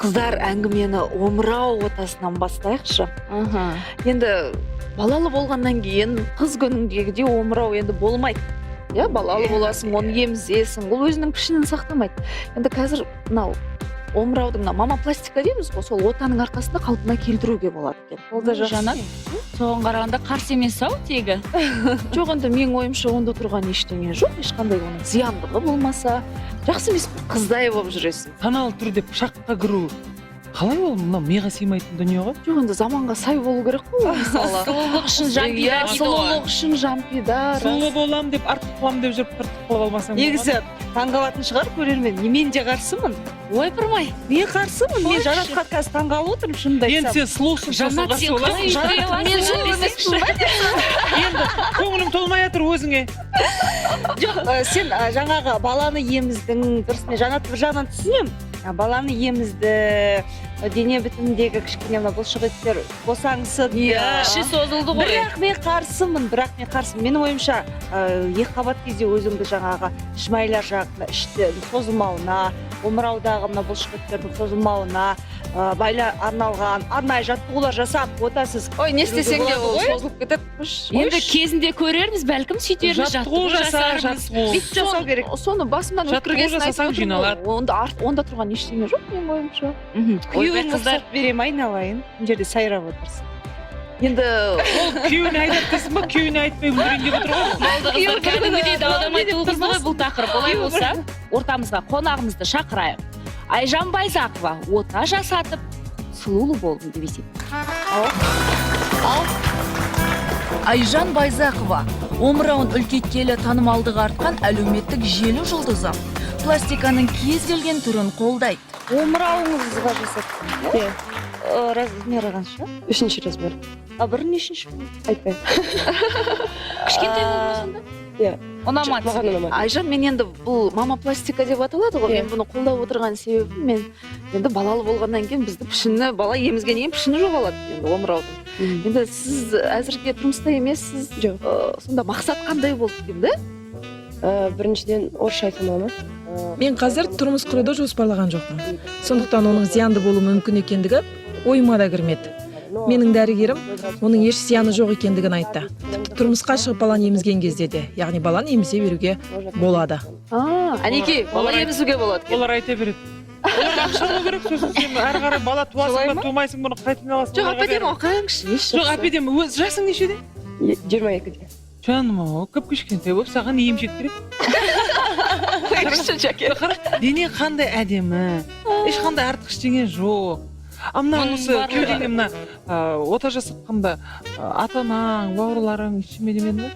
Қыздар, әңгімені омырау отасынан бастайықшы. Енді балалы болғаннан кейін қыз күніндегідей омырау енді болмайды, иә. Балалы боласың, оны емізесің, ол өзінің пішінін сақтамайды. Енді қазір мынау омыраудың, мына мамопластика дейміз ғой, сол отаның арқасында қалпына келтіруге болады екен. Ол да жақсы. Жанат, соған қарағанда қарсы емес ау тегі. Жоқ, енді менің ойымша, онда тұрған ештеңе жоқ, ешқандай оның зияндығы болмаса, жақсы емес пе? Қыздай болып жүресің. Саналы түрде пышаққа кіру қалай? Ол мынау миға сыймайтын дүние ғой. Жоқ, енді заманға сай болу керек қой ол, мысалы. Сұлулық үшін жан пида Иә, дейді ғой. сұлулық үшін жан пида, рас. Сұлу боламын деп, артық қыламын деп жүріп, қыртық қылып алмасаң. Негізі таңғалатын шығар көрермен, мен де қарсымын. Ойпырмай. Мен қарсымын, мен Қойшы. Жанатқа қазір таңғалып отырмын, шынымды Енді айтсам. сен сұлусың, сосын Жанат, қарсы сен боласың. қалай Жанат, жүре аласың мен сұлу десеңші. емеспін ба? Енді көңілің толмай жатыр өзіңе. Жоқ, сен жаңағы баланы еміздің, дұрыс, мен Жанатты бір жағынан түсінемін. Баланы емізді, дене бітіміндегі кішкене мына бұлшық еттер босаңсыды. Іші созылды ғой. Бірақ мен қарсымын, бірақ мен қарсымын. Менің ойымша, екі қабат кезде өзіңді жаңағы шмайлар жағы, мына ішті созылмауына, омыраудағы мына бұлшық еттердің созылмауына байла арналған арнайы жаттығулар жасап, отасыз Ой, не істесең де болады ол ғой. созылып кетеді. Қойшы. Енді кезінде көрерміз, бәлкім, сөйтерміз. Жаттығу жаса, жасармыз. жаттығу. Бүйтіп жасау керек. Соны басымнан Жаттығу өткергесін айтып жасасаң, отырмын ғой. жиналады. Онда тұрған ештеңе жоқ менің ойымша. Ойбай, Күйеуің қыздар. рұқсат бере ме, айналайын? Мына жерде сайрап отырсың. Енді Ол күйеуіне айтады дейсің ба? Күйеуіне айтпай өлтірейін деп отыр ғой. Болды, қыздар, кәдімгідей дау дамай туғызды ғой бұл тақырып. Олай болса, ортамызға қонағымызды шақырайық. Айжан Байзақова ота жасатып, сұлулы болдым деп есептейді. Айжан Байзақова омырауын үлкейткелі танымалдығы артқан әлеуметтік желі жұлдызы. Пластиканың кез келген түрін қолдайды. Омырауыңызға жасаттыңыз, иә? Иә. Размері қанша? Үшінші размер. А бұрын нешінші? Айтпаймын. Кішкентай болды ма сонда? Иә. Ұнамады Маған сізге? ұнамады. Айжан, мен енді бұл мамопластика деп аталады ғой. Иә. Мен бұны қолдап отырған себебім, мен енді балалы болғаннан кейін бізді пішіні, бала емізгеннен кейін пішіні жоғалады енді омыраудың. Енді сіз әзірге тұрмыста емессіз. Жоқ. Сонда мақсат қандай болды деймін да. Біріншіден, орысша айтсам бола ма? Мен қазір тұрмыс құруды жоспарлаған жоқпын, сондықтан оның зиянды болуы мүмкін екендігі ойыма да кірмеді. Менің дәрігерім оның еш зияны жоқ екендігін айтты, тіпті тұрмысқа шығып, баланы емізген кезде де, яғни баланы емізе беруге болады. А, әнекей, бала емізуге болады екен. Олар айта береді, оларға ақша алу керек. Сосын сен әрі қарай бала туасың Солай ба, ма? тумайсың, бұны қайтадан аласың? Жоқ, Оларға әп әдемі бәрібір. оқыңызшы, еш Жоқ, жақсы. әп әдемі. Өз жасың нешеде? 22-де. Жаным ау, кіп кішкентай болып саған емшек керек. Қойыңызшы, Жәке. Қара, дене қандай әдемі, ешқандай артық ештеңе жоқ. А мына Мұның осы барлығы- кеудеңе мына ота жасатқанда ата анаң, бауырларың ештеме демеді ме?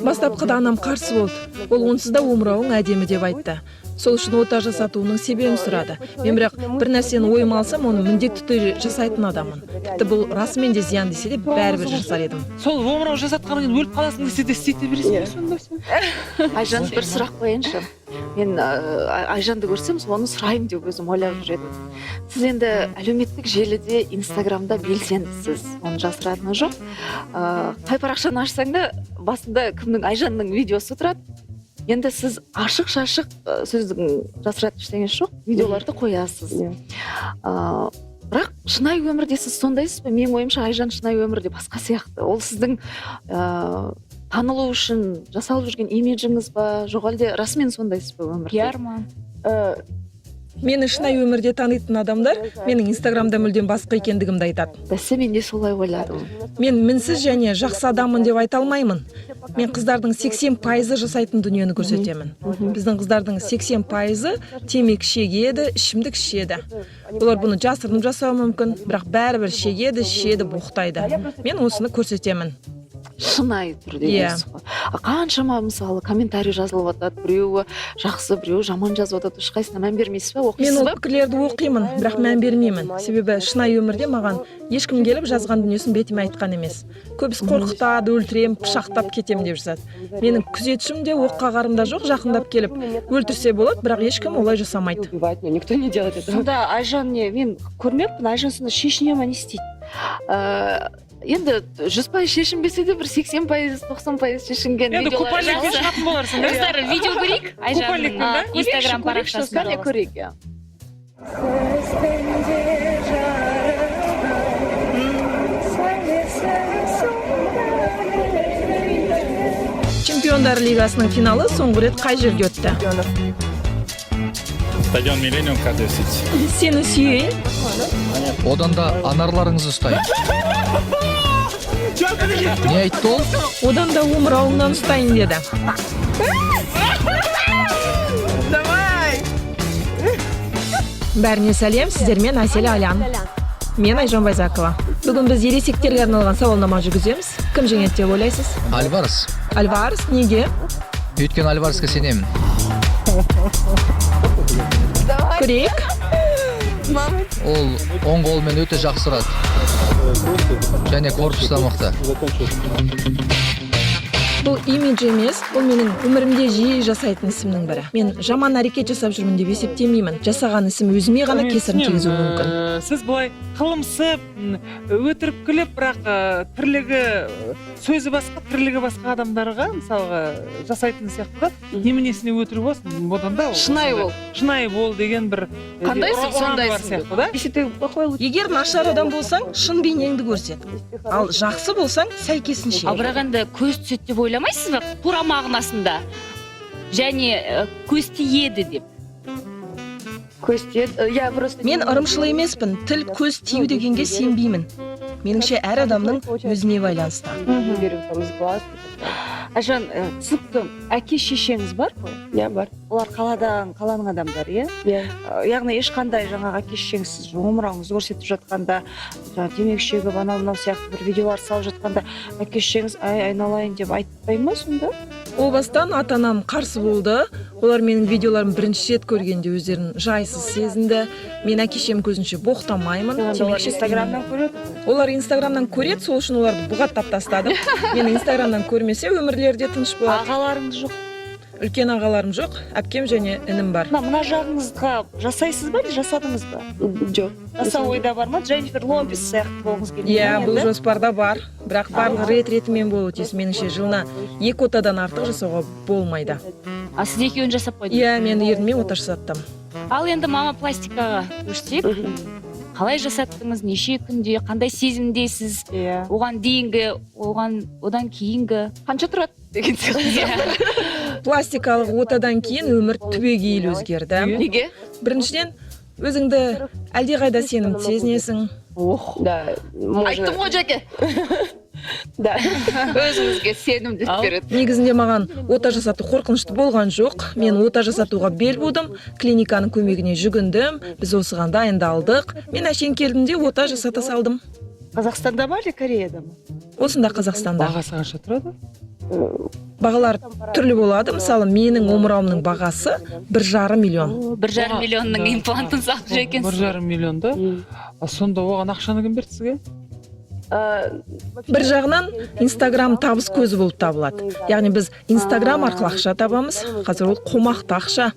Бастапқыда анам қарсы болды. Ол онсыз да омырауың әдемі деп айтты, сол үшін ота жасатуының себебін сұрады. Мен бірақ бір нәрсені ойыма алсам, оны міндетті түрде жасайтын адаммын. Тіпті бұл расымен де зиян десе де, бәрібір жасар едім. Сол омырау жасатқаннан кейін өліп қаласың десе де, істете бересің Иә. бе сонда сен? Айжан, бір сұрақ қояйыншы. Мен Айжанды көрсем, соны сұраймын деп өзім ойлап жүр едім. Сіз енді әлеуметтік желіде, Инстаграмда белсендісіз, оның жасыратыны жоқ. Қай парақшаны ашсаң да, басында кімнің, Айжанның видеосы тұрады. Енді сіз ашық шашық, сөздің жасыратын ештеңесі жоқ, видеоларды қоясыз. Иә. Бірақ шынайы өмірде сіз сондайсыз ба? Менің ойымша, Айжан шынайы өмірде басқа сияқты. Ол сіздің танылу үшін жасалып жүрген имиджіңіз ба, жоқ әлде расымен сондайсыз ба өмірде? Пиар ма? Мені шынайы өмірде танитын адамдар менің Инстаграмда мүлдем басқа екендігімді айтады. Бәсе, мен де солай ойладым. Мен мінсіз және жақсы адаммын деп айта алмаймын. Мен қыздардың 80%-ы жасайтын дүниені көрсетемін. Біздің қыздардың 80%-ы темекі шегеді, ішімдік ішеді. Олар бұны жасырынып жасауы мүмкін, бірақ бәрібір шегеді, ішеді, боқтайды. Мен осыны көрсетемін. Шынайы түрде Иә. дейсіз ғой. А қаншама, мысалы, комментарий жазылып жатады, біреуі жақсы, біреуі жаман жазып жатады, ешқайсысына мән бермейсіз ба? Мен Оқисыз ол ба? пікірлерді оқимын, бірақ мән бермеймін, себебі шынайы өмірде маған ешкім келіп, жазған дүниесін бетіме айтқан емес. Көбісі қорқытады, өлтірем, пышақтап кетемін деп жазады. Менің күзетшім де, оқ қағарым да жоқ. Жақындап келіп өлтірсе болады, бірақ ешкім олай жасамайды. Убивать, но никто не делает этого. Сонда Айжан не, мен көрмеппін, Айжан сонда шешіне ма, не істейді? Енді 100% шешінбесе де, бір 80%, 90% шешінген Енді видеолар купальникпен жақсы. шығатын боларсың, да? Қыздар, видео көрейік Айжанның Купальникпен, да? Инстаграм Көрейікші, парақшасында. Кәне, көрейік, иә. Чемпиондар лигасының финалы соңғы рет қай жерде өтті? Стадион Миллениум, Кардифф Сити. Сені сүйейін. Одан да анарларыңызды ұстайын. Не айтты ол? Одан да омырауыңнан ұстайын деді. Давай! Бәріне сәлем, сіздермен Әсел Алян. Мен Айжан Байзакова. Бүгін біз ересектерге арналған сауалнама жүргіземіз. Кім жеңеді деп ойлайсыз? Альварес. Альварес неге? Өйткені Альвареске сенемін. Көрейік. Ол оң қолымен өте жақсы ұрады және корпусы да мықты. Бұл имидж емес, бұл менің өмірімде жиі жасайтын ісімнің бірі. Мен жаман әрекет жасап жүрмін деп есептемеймін. Жасаған ісім өзіме ғана Мен кесірін түсінемін, тигізуі мүмкін. Сіз былай қылымсып, өтірік күліп, бірақ тірлігі, сөзі басқа, тірлігі басқа адамдарға, мысалға, жасайтын сияқты да. Неменесіне өтірік болсын, одан да Шынайы бол. Шынайы бол деген бір Қандайсың, ұран бар сондайсың. сияқты да. Если ты плохой, лучше. Егер нашар адам болсаң, шын бейнеңді көрсет. Ал жақсы болсаң, сәйкесінше. Ал бірақ енді көз түседі деп ойламайсыз ба, тура мағынасында, және көз тиеді деп? Көз тиеді. Я просто. Мен ырымшыл емеспін, тіл көз тию дегенге сенбеймін. Меніңше, әр адамның өзіне байланысты. Не верю там сглаз. Айжан, түсінікті, әке шешеңіз бар ғой? Иә, бар. Олар қаладан, қаланың адамдары, иә? Иә. Яғни ешқандай жаңағы әке шешеңіз сіз омырауыңызды көрсетіп жатқанда, жаңағы темекі шегіп, анау мынау сияқты бір видеолар салып жатқанда, әке шешеңіз «Ай, айналайын» деп айтпай ма сонда? О бастан ата анам қарсы болды. Олар менің видеоларымды бірінші рет көргенде өздерін жайсыз сезінді. Мен әке шешем көзінше боқтамаймын, Олар темекі шекпеймін. Инстаграмнан көреді ғой. Олар Инстаграмнан көреді, сол үшін оларды бұғаттап тастадым. Мені Инстаграмнан көрмесе, өмірлері де тыныш болады. Ағаларыңыз жоқ? Үлкен ағаларым жоқ, әпкем және інім бар. Мына жағыңызға жасайсыз ба или жасадыңыз ба? Жоқ. Жасау ойда бар ма? Дженнифер Лопес сияқты болғыңыз келмей Иә, ме бұл енді? жоспарда бар, бірақ барлығы рет ретімен болуы тиіс. Меніңше, жылына екі отадан артық жасауға болмайды. А сіз екеуін жасап қойдыңыз? Иә, мен ерніме ота жасаттым. Ал енді мама пластикаға көшсек, қалай жасаттыңыз, неше күнде, қандай сезімдесіз? Иә. Оған дейінгі, оған одан кейінгі. Қанша тұрады деген сияқты. Пластикалық отадан кейін өмір түбегейлі өзгерді. Неге? Біріншіден, өзіңді әлдеқайда сенімді сезінесің. Ох. Да, можно. Айттым ғой, Жәке. Да. Өзіңізге сенімділік береді. Негізінде маған ота жасату қорқынышты болған жоқ. Мен ота жасатуға бел будым, клиниканың көмегіне жүгіндім. Біз осыған дайындалдық. Мен әшейін келдім де, ота жасата салдым. Қазақстанда ма или Кореяда ма? Осында, Қазақстанда. Бағасы қанша тұрады? Бағалар түрлі болады. Мысалы, менің омырауымның бағасы 1,5 миллион. 1,5 миллионның имплантын салып жүр бір екенсіз. жарым миллион да. А сонда оған ақшаны кім берді сізге? Бір жағынан, Инстаграм табыс көзі болып табылады. Яғни біз Инстаграм арқылы ақша табамыз. Қазір ол қомақты ақша.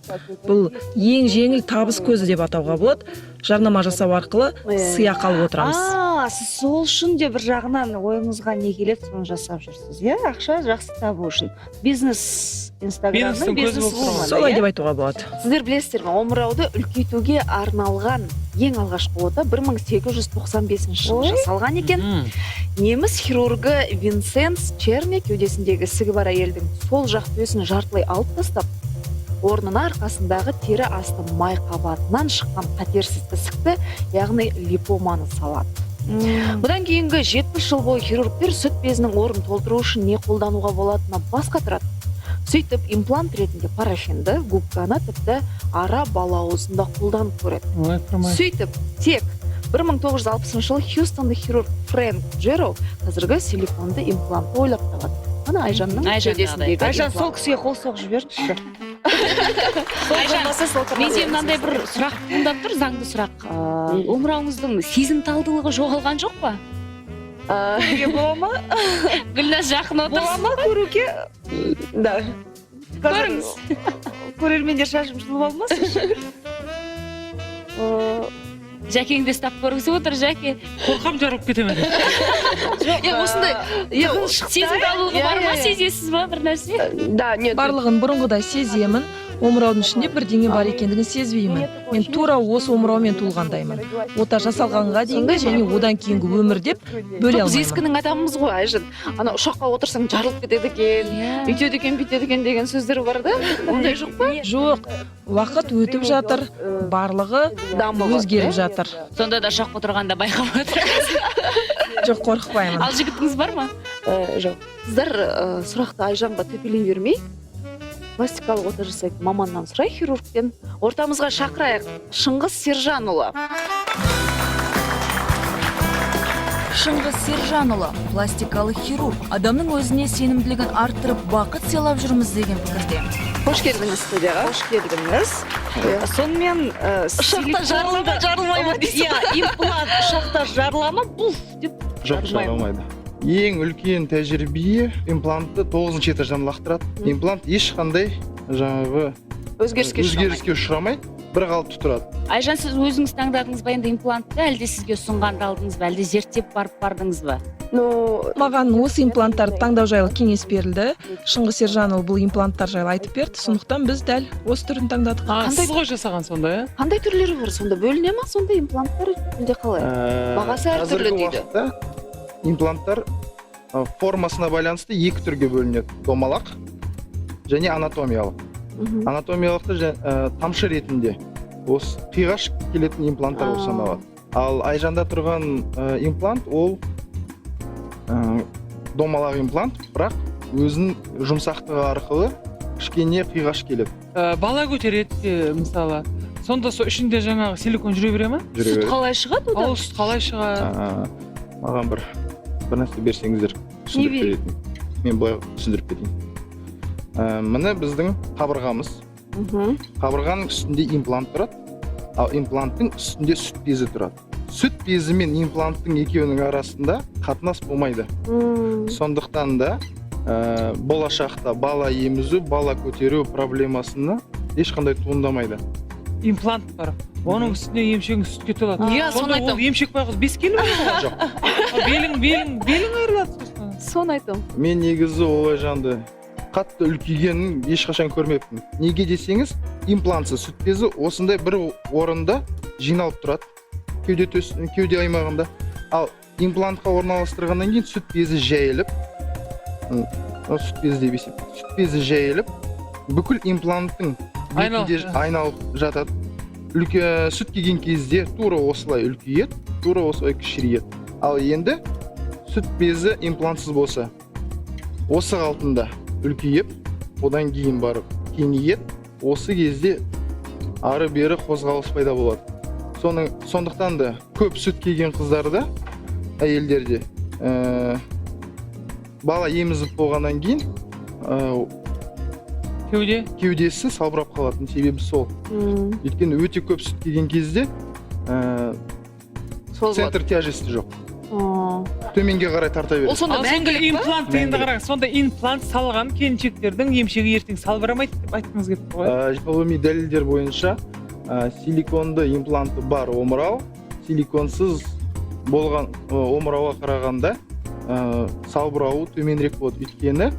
Бұл ең жеңіл табыс көзі деп атауға болады. Жарнама жасау арқылы сыйақы алып отырамыз. А, сіз сол үшін де бір жағынан ойыңызға не келеді, соны жасап жүрсіз, иә? Ақша жақсы табу үшін. Бизнес, Инстаграмның Бизнестің көзі бизнес болып тұр ғой. Солай деп айтуға болады. Сіздер білесіздер ме, омырауды үлкейтуге арналған ең алғашқы ота 1895 жылы Ой. жасалған екен. Неміс хирургы Винсенс Черне кеудесіндегі ісігі бар әйелдің сол жақ төсін жартылай алып тастап, орнына арқасындағы тері асты май қабатынан шыққан қатерсіз ісікті, яғни липоманы салады. Бұдан кейінгі 70 жыл бойы хирургтер сүт безінің орнын толтыру үшін не қолдануға болатынына бас қатырады. Сөйтіп, имплант ретінде парафинді, губканы, тіпті ара балауызын да қолданып көреді. Ой, пырмай. Сөйтіп, тек 1960 жылы хьюстондық хирург Фрэнк Джероу қазіргі силиконды имплантты ойлап табады. Мына Айжанның Айжандағыдай. кеудесіндегі Айжан, имплант. сол кісіге қол соғып жіберіңізші. Сол Айжан, болмаса, сол менде мынандай бір сұрақ туындап тұр, заңды сұрақ. Омырауыңыздың сезімталдылығы жоғалған жоқ па? Көруге бола ма? Гүлназ, жақын Бола отырсыз. ма көруге? Да. Көріңіз. Көрермендер шашым жұлып алмасын. Жәкең де ұстап көргісі отыр, Жәке. Қорқам, жарылып кете ме деп. Иә, осындай, иә. Сезімталдылығы бар ма, Иә, иә. сезесіз ба бір нәрсе? Да, нет. Барлығын бұрынғыдай сеземін. Омыраудың ішінде бірдеңе бар екендігін сезбеймін. Мен тура осы омыраумен туылғандаймын. Ота жасалғанға дейінгі және одан кейінгі өмір деп бөле Біз алмаймын. ескінің адамымыз ғой, Айжан. Ана ұшаққа отырсаң, жарылып кетеді екен, үйтеді екен, бүйтеді екен деген сөздер бар да. Ондай жоқ па? Жоқ, уақыт өтіп жатыр, барлығы Дамып өзгеріп жатыр. Сонда да ұшаққа отырғанда байқап отырасыз? Жоқ, қорықпаймын. Ал жігітіңіз бар ма? Жоқ. Қыздар, сұрақты Айжанға төпелей бермей, пластикалық ота жасайтын маманнан сұрайық, хирургтен. Ортамызға шақырайық Шыңғыс Сержанұлы. Шыңғыс Сержанұлы – пластикалық хирург. Адамның өзіне сенімділігін арттырып, бақыт сыйлап жүрміз деген пікірде. Қош келдіңіз студияға. Қош келдіңіз. Сонымен, Ұшақта жарыла ма, жарылмай ма дейсіз? Иә, имплант ұшақта жарыла ма, буф деп? Жоқ. Жарылмайды. Жарылмайды. Ең үлкен тәжірибе: имплантты тоғызыншы этаждан лақтырады, имплант ешқандай жаңағы Өзгеріске ұшырамайды. өзгеріске ұшырамай, бір қалыпты тұрады. Айжан, сіз өзіңіз таңдадыңыз ба енді имплантты, әлде сізге ұсынғанды алдыңыз ба, әлде зерттеп барып бардыңыз ба? Ну, Маған осы импланттарды таңдау жайлы кеңес берілді. Шыңғыс Сержанұлы бұл импланттар жайлы айтып берді, сондықтан біз дәл осы түрін таңдадық. А, сіз ғой жасаған сонда, иә? Қандай түрлері бар сонда? Бөліне ма сонда импланттар, әлде қалай? Бағасы әртүрлі Қазіргі дейді. уақытта импланттар формасына байланысты екі түрге бөлінеді: домалақ және анатомиялық. Анатомиялықты тамшы ретінде, осы қиғаш келетін импланттар болып саналады. Ал Айжанда тұрған имплант ол домалақ имплант, бірақ өзінің жұмсақтығы арқылы кішкене қиғаш келеді. Бала көтереді де, мысалы, сонда сол ішінде жаңағы силикон жүре бере ма? Жүре Сүт береді. қалай шығады одан? Ал сүт қалай шығады? Маған бір нәрсе берсеңіздер, түсіндіріп Берейін? беретін. Мен былай түсіндіріп кетейін. Міне, біздің қабырғамыз. Қабырғаның үстінде имплант тұрады, ал импланттың үстінде сүт безі тұрады. Сүт безі мен импланттың екеуінің арасында қатынас болмайды. Сондықтан да болашақта бала емізу, бала көтеру проблемасына ешқандай туындамайды. Имплант бар, оның үстіне емшегің сүтке толады. Иә, соны Сонда ол айтамын. емшек байғұс 5 келі ме? Жоқ. Ал белің айырылады сосын. Соны айтамын. Мен негізі ол Айжанды қатты үлкейгенін ешқашан көрмеппін. Неге десеңіз, имплантсыз сүт безі осындай бір орында жиналып тұрады, кеуде төс, кеуде аймағында. Ал имплантқа орналастырғаннан кейін сүт безі жайылып, мынау сүт безі деп есептейді, сүт безі жайылып, бүкіл импланттың Айналып, бетінде айналып жатады. Сүт келген кезде тура осылай үлкейеді, тура осылай кішірейеді. Ал енді сүт безі имплантсыз болса, осы қалпында үлкейіп, одан кейін барып кеңейеді. Осы кезде ары бері қозғалыс пайда болады. Сондықтан да көп сүт келген қыздарда, әйелдерде бала емізіп болғаннан кейін Кеуде. кеудесі салбырап қалатын себебі сол. Өйткені өте көп сүт келген кезде Созылады. центр тяжести жоқ, төменге қарай тарта Ол береді. сонда Ал сонда мәңгілік па? имплант енді Мәңгілік. қараңыз, сонда имплант салған келіншектердің емшегі ертең салбырамайды деп айтқыңыз келіп тұр ғой? Ғылыми дәлелдер бойынша, силиконды импланты бар омырау силиконсыз болған омырауға қарағанда салбырауы төменірек болады, өйткені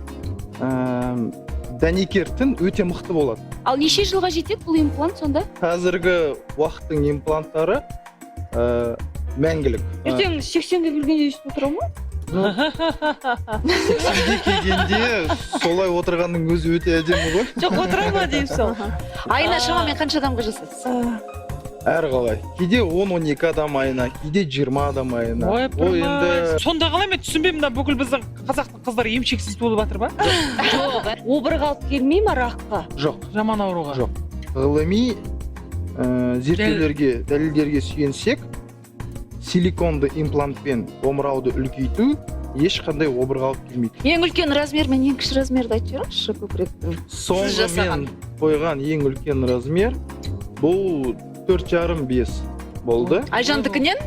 дәнекер тін өте мықты болады. Ал неше жылға жетеді бұл имплант сонда? Қазіргі уақыттың импланттары мәңгілік. Ертең 80-ге келгенде өйстіп отыра ма? 80-ге келгенде солай отырғанның өзі өте әдемі ғой. Жоқ, отыра ма деймін сол. Айына шамамен қанша адамға жасайсыз? Әр қалай, кейде 10-12 адам айына, кейде 20 адам айына. Ой, Ол енді сонда қалай, мен түсінбеймін, мына бүкіл біздің қазақтың қыздары емшексіз туылып жатыр ма? Жоқ. Обырға алып келмей ма, ракқа? Жоқ. Жаман ауруға. Жоқ. Ғылыми зерттеулерге, дәлелдерге сүйенсек, силиконды имплантпен омырауды үлкейту ешқандай обырға алып келмейді. Ең үлкен размер мен ең кіші размерді айтып жіберіңізші көкіректің. Соңғы жасаған. мен қойған ең үлкен размер бұл 4,5-5 болды. Айжандікінен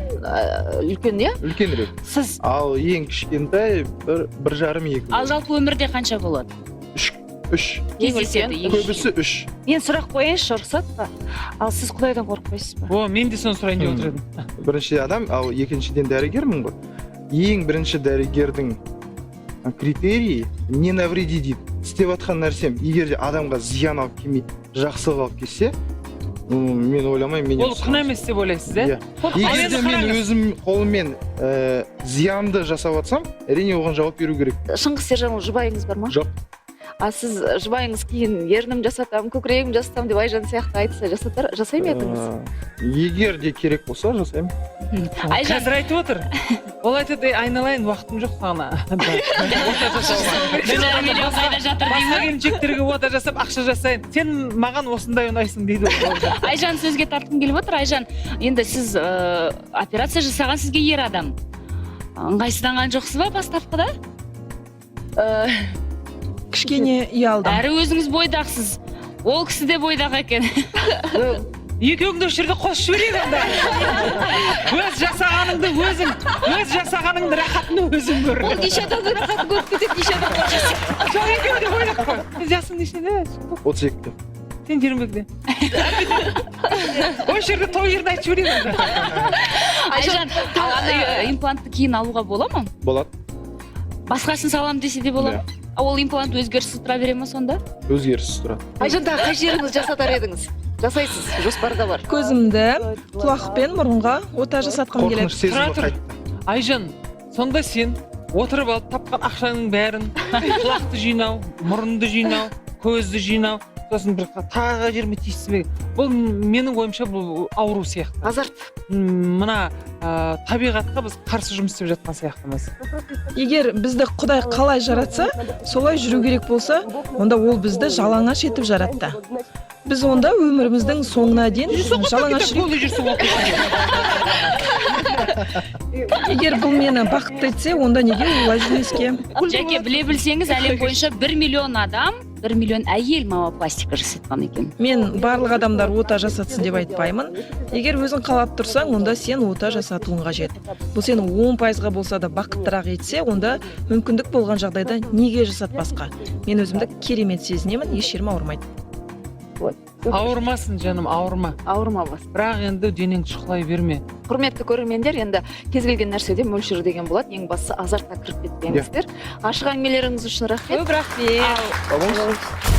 үлкен, иә? Үлкенірек. Сіз Ал ең кішкентай бір, 1,5-2. Ал жалпы өмірде қанша болады? Үш, үш. Ең Кездеседі үлкен. ең Көбісі үш. Мен сұрақ қояйыншы, рұқсат па? Ал сіз Құдайдан қорықпайсыз ба? О, мен де соны сұрайын деп отыр едім. Бірінші адам, ал екіншіден дәрігермін ғой. Ең бірінші дәрігердің Критерий не навреди дейді. Істеп жатқан нәрсем егер де адамға зиян алып келмей, жақсылық алып келсе, мен ойламаймын менен. Ол күнә емес деп ойлайсыз, иә? Иә. Егер Енді де мен қараңыз. өзім қолыммен зиянды жасап жатсам, әрине, оған жауап беру керек. Шыңғыс Сержанұлы, жұбайыңыз бар ма? Жоқ. А сіз, жұбайыңыз кейін ернім жасатамын, көкірегім жасатамын деп Айжан сияқты айтса, жасатар, жасай ма едіңіз? Егер де керек болса, жасаймын. Айжан. Қазір айтып отыр. Ол айтады: «Ей, айналайын, уақытым жоқ саған ота жасауға. Мен Жарым миллион қайда жатыр?» дей басқа ма? келіншектерге ота жасап, ақша жасайын, сен маған осындай ұнайсың», — дейді ол. Айжан, сөзге тартқым келіп отыр. Айжан, енді сіз операция жасаған сізге ер адам ыңғайсызданған жоқсыз ба бастапқыда? Кішкене ұялдым. Әрі өзіңіз бойдақсыз, ол кісі де бойдақ екен. Екеуіңді осы жерде қосып жіберейік онда. Өз жасағаныңды өзің, өз жасағаныңның рахатын өзің көр. Ол неше адамның рахатын көріп кетеді, неше адамға жасайды. Жоқ, екеуі де ойлап қой. Жасың нешеде? 32-де. Сен 22-де. Осы жерде той жерін айтып жіберейік онда. Айжан, ал ана имплантты кейін алуға бола ма? Болады. Басқасын саламын десе де бола ма? А ол имплант өзгеріссіз тұра бере ма сонда? Өзгеріссіз тұрады. Айжан, тағы қай жеріңізді жасатар едіңіз? Жасайсыз, жоспарда бар? Көзімді, құлақ пен мұрынға ота жасатқым келеді. Қорқыныш сезімі Тұра тұр. қайтты. Айжан, сонда сен отырып алып, тапқан ақшаңның бәрін құлақты жинау, мұрынды жинау, көзді жинау, сосын бір тағы жеріме тиісті ме? Бұл, менің ойымша, бұл ауру сияқты. Азарт. Мына табиғатқа біз қарсы жұмыс істеп жатқан сияқтымыз. Егер бізді Құдай қалай жаратса, солай жүру керек болса, онда ол бізді жалаңаш етіп жаратты. Біз онда өміріміздің соңына дейін жалаңаш жүрейік. Голый жүрсің ол. Егер бұл мені бақытты етсе, онда неге олай жүрмеске? Жәке, біле білсеңіз, әлем бойынша 1 миллион адам, 1 миллион әйел маммопластика жасатқан екен. Мен барлық адамдар ота жасатсын деп айтпаймын. Егер өзің қалап тұрсаң, онда сен ота жасатуың қажет. Бұл сені 10%-ға болса да бақыттырақ етсе, онда мүмкіндік болған жағдайда неге жасатпасқа? Мен өзімді керемет сезінемін, еш жерім ауырмайды. Ауырмасын, жаным, ауырма. Ауырма бас. Бірақ енді денеңді шұқылай берме. Құрметті көрермендер, енді кез келген нәрседе мөлшері деген болады. Ең бастысы, азартқа кіріп кетпеңіздер. Ашық әңгімелеріңіз үшін рахмет. Көп рахмет. Сау болыңыз.